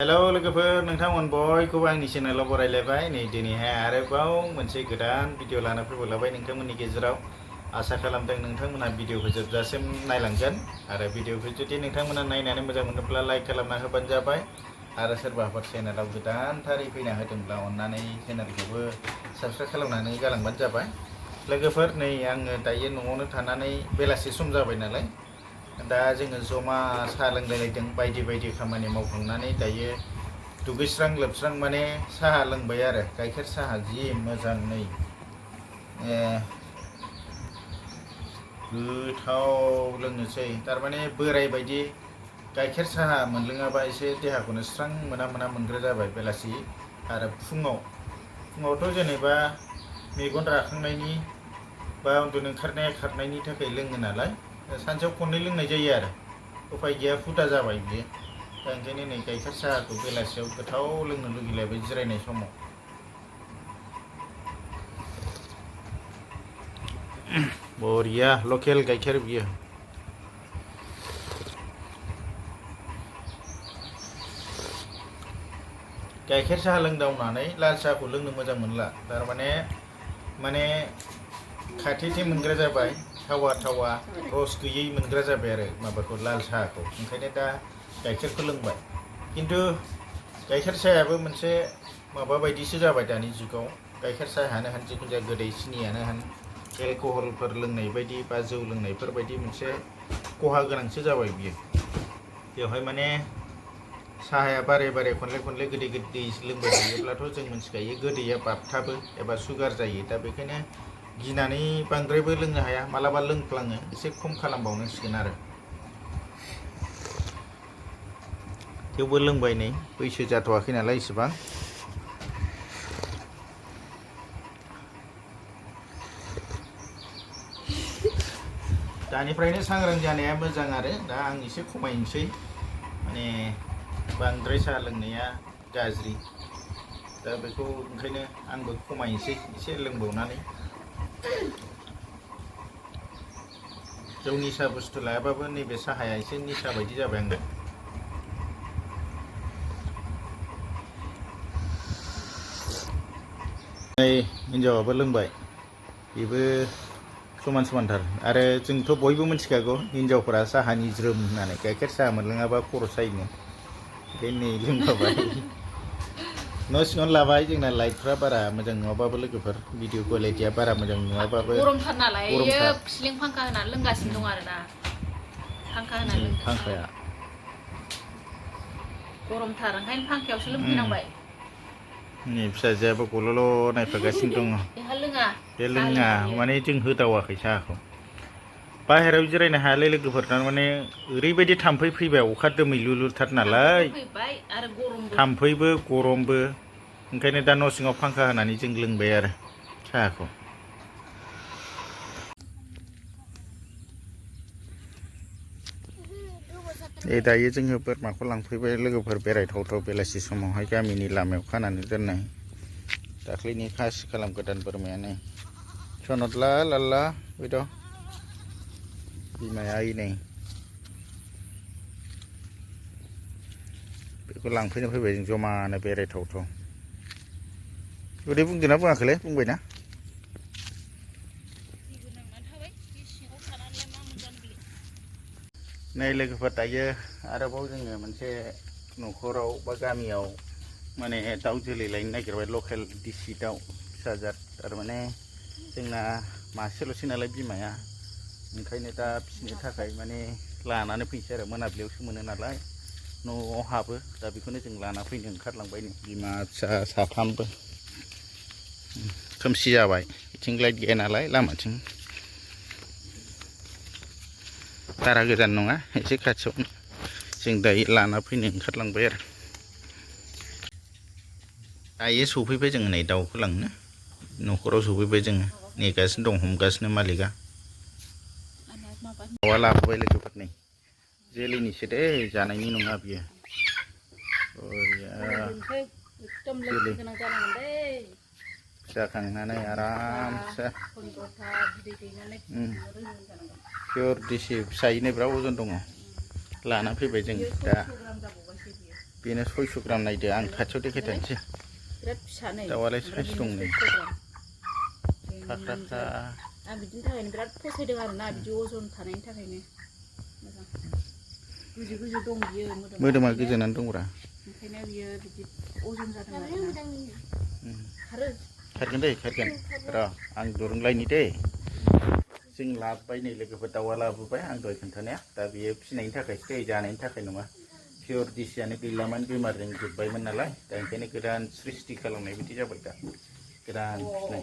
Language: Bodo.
हेलौ लोगोफोर नोंथांमोन बयखौबो आंनि चेनेलाव बरायलायबाय नै दिनैहाय आरोबाव मोनसे गोदान भिडिअ लाना फैबावलायबाय नोंथांमोननि गेजेराव आसा खालामदों नोंथांमोना भिडिअखौ जोबजासिम नायलांगोन आरो भिडिअखौ जुदि नोंथांमोना नायनानै मोजां मोनोब्ला लाइक खालामना होबानो जाबाय आरो सोरबाफोर चेनेलाव गोदानथारै फैना होदोंब्ला अन्नानै चेनेलखौबो साबस्क्राइब खालामनानै गालांबानो जाबाय लोगोफोर नै आङो दायो न'आवनो थानानै बेलासि सम जाबाय नालाय दा जोङो जमा साहा लोंलायलायदों बायदि बायदि खामानि मावखांनानै दायो दुगैस्रां लोबस्रां माने साहा लोंबाय आरो गाइखेर साहा जि मोजां नै गोथाव लोंनोसै तारमाने बोराय बायदि गाइखेर साहा मोनलोङाबा एसे देहाखौनो स्रां मोना मोनग्रा जाबाय बेलासि आरो फुङावथ' जेनेबा मेगन राखांनायनि बा उन्दुनो ओंखारनाया खारनायनि थाखाय लोङो नालाय सानसेयाव खननै लोंनाय जायो आरो उफाय गैया हुदा जाबाय बियो दा ओंखायनो नै गाइखेर साहाखौ बेलासियाव गोथाव लोंनो लुगैलायबाय जिरायनाय समाव बरिया लकेल गाइखेर बियो गाइखेर साहा लोंदावनानै लाल साहाखौ लोंनो मोजां मोनला तारमाने खाथिथि मोनग्रा जाबाय थावा रस गैयै मोनग्रा जाबाय आरो माबाखौ लाल साहाखौ ओंखायनो दा गाइखेरखौ लोंबाय खिन्थु गाइखेर साहायाबो मोनसे माबा बायदिसो जाबाय दानि जुगाव गाइखेर साहायानो होन जिखुनु जाया गोदै सिनियानो होन एलकहलफोर लोंनाय बायदि बा जौ लोंनायफोर बायदि मोनसे खहा गोनांसो जाबाय बियो बेवहाय माने साहाया बारे खनले गोदै लोंबाय थायोब्लाथ' जों मिथिखायो गोदैया बाबथाबो एबा सुगार जायो दा बेखायनो गिनानै बांद्रायबो लोंनो हाया मालाबा लोंफ्लाङो एसे खम खालामबावनांसिगोन आरो थेवबो लोंबाय नै बैसो जाथ'वाखै नालाय इसेबां दानिफ्रायनो सांग्रां जानाया मोजां आरो दा आं एसे खमायनोसै माने बांद्राय साहा लोंनाया गाज्रि दा बेखौ ओंखायनो आंबो खमायनोसै एसे लोंबावनानै जौ निसा बुस्थु लायाबाबो नैबे साहाया एसे निसा बायदि जाबाय आंनो नै हिन्जावाबो लोंबाय बेबो समानथार आरो जोंथ' बयबो मिथिखागौ हिन्जावफोरा साहानि ज्रोम होननानै गाइखेर साहा मोनलोङाबा खर' सायोनो ओंखायनो नै लोंबाय न' सिङावनो लाबाय जोंना लाइटफ्रा बारा मोजां नङाबाबो लोगोफोर भिडिअ क्वालिटिया बारा मोजां नङाबाबो गरमथार नालाय सिलिं फांखा होनानै लोंगासिनो दं आरोना फांखा होनानै फांखाया गरमथार ओंखायनो फांखायावसो लोंफैनांबाय नै फिसाजोआबो गल'ल' नायफागासिनो दङ बे लोङा माने जों होदावाखै साहाखौ बाहेरायाव जिरायनो हायालै लोगोफोर थारमाने ओरैबायदि थाम्फै फैबाय अखा दोमैलुलुथार नालाय थाम्फैबो गरमबो ओंखायनो दा न' सिङाव फांखा होनानै जों लोंबाय आरो साहाखौ दायो जोङो बोरमाखौ लांफैबाय लोगोफोर बेरायथावथाव बेलासि समावहाय गामिनि लामायाव खानानै दोननाय दाख्लैनि खासि खालामगोदान बोरमायानो सनदला लाला बेथ' बिमाया नै बेखौ लांफैनो फैबाय जों जमानो बेरायथावथाव उदै बुंदोंना बुङाखैलै बुंबायना नै लोगोफोर दायो आरोबाव जोङो मोनसे न'खराव बा गामियाव माने दाउ जोलै लायनो नागिरबाय लकेल दिसि दाउ फिसा जात थारमाने जोंना मासेल'सै नालाय बिमाया ओंखायनो दा फिसिनो थाखाय माने लानानै फैनोसै आरो मोनाबिलियावसो मोनो नालाय न'आव हाबो दा बेखौनो जों लाना फैनो ओंखारलांबाय नै बिमा फिसा साथामबो खोमसि जाबाय बिथिं लाइट गैया नालाय लामाथिं बारा गोजान नङा एसे खाथियावनो जों दायो लाना फैनो ओंखारलांबाय आरो दायो सफैबाय जोङो नै दाउखौ लांनो न'खराव सफैबाय जोङो नेगासिनो दं हमगासिनो मालिकआ दाउआ लाबोबाय लोगोफोर नै जोलैनिसो दे जानायनि नङा बियो जाखांनानै आरामसे पियर दिसि फिसायैनो बिराद अजन दङ लाना फैबाय जों दा बेनो 600 ग्राम नायदो आं खाथियाव देखायथारनोसै बिराद फिसा नै दाउआलाय साइज दं नै 600 ग्राम फाख्राफ्रा आं बिदिनि थाखायनो बिराद फसायदों आरोना बिदि अजन थानायनि थाखायनो मोजां गुजु गुजु दं बियो मोदोमा गोजोनानै दंब्रा ओंखायनो बियो बिदि अजन जादों आरोना खारो खारगोन दे खारगोन र' आं दुरुं लायनि दे जों लाबोबाय नै लोगोफोर दाउआ लाबोबाय आं दहाय खोन्थानाया दा बियो फिसिनायनि थाखायसो दै जानायनि थाखाय नङा पियर दिसियानो गैलामोन बेमारजों जोब्बायमोन नालाय दा ओंखायनो गोदान सृष्टि खालामनाय बायदि जाबाय दा गोदान फिसिनाय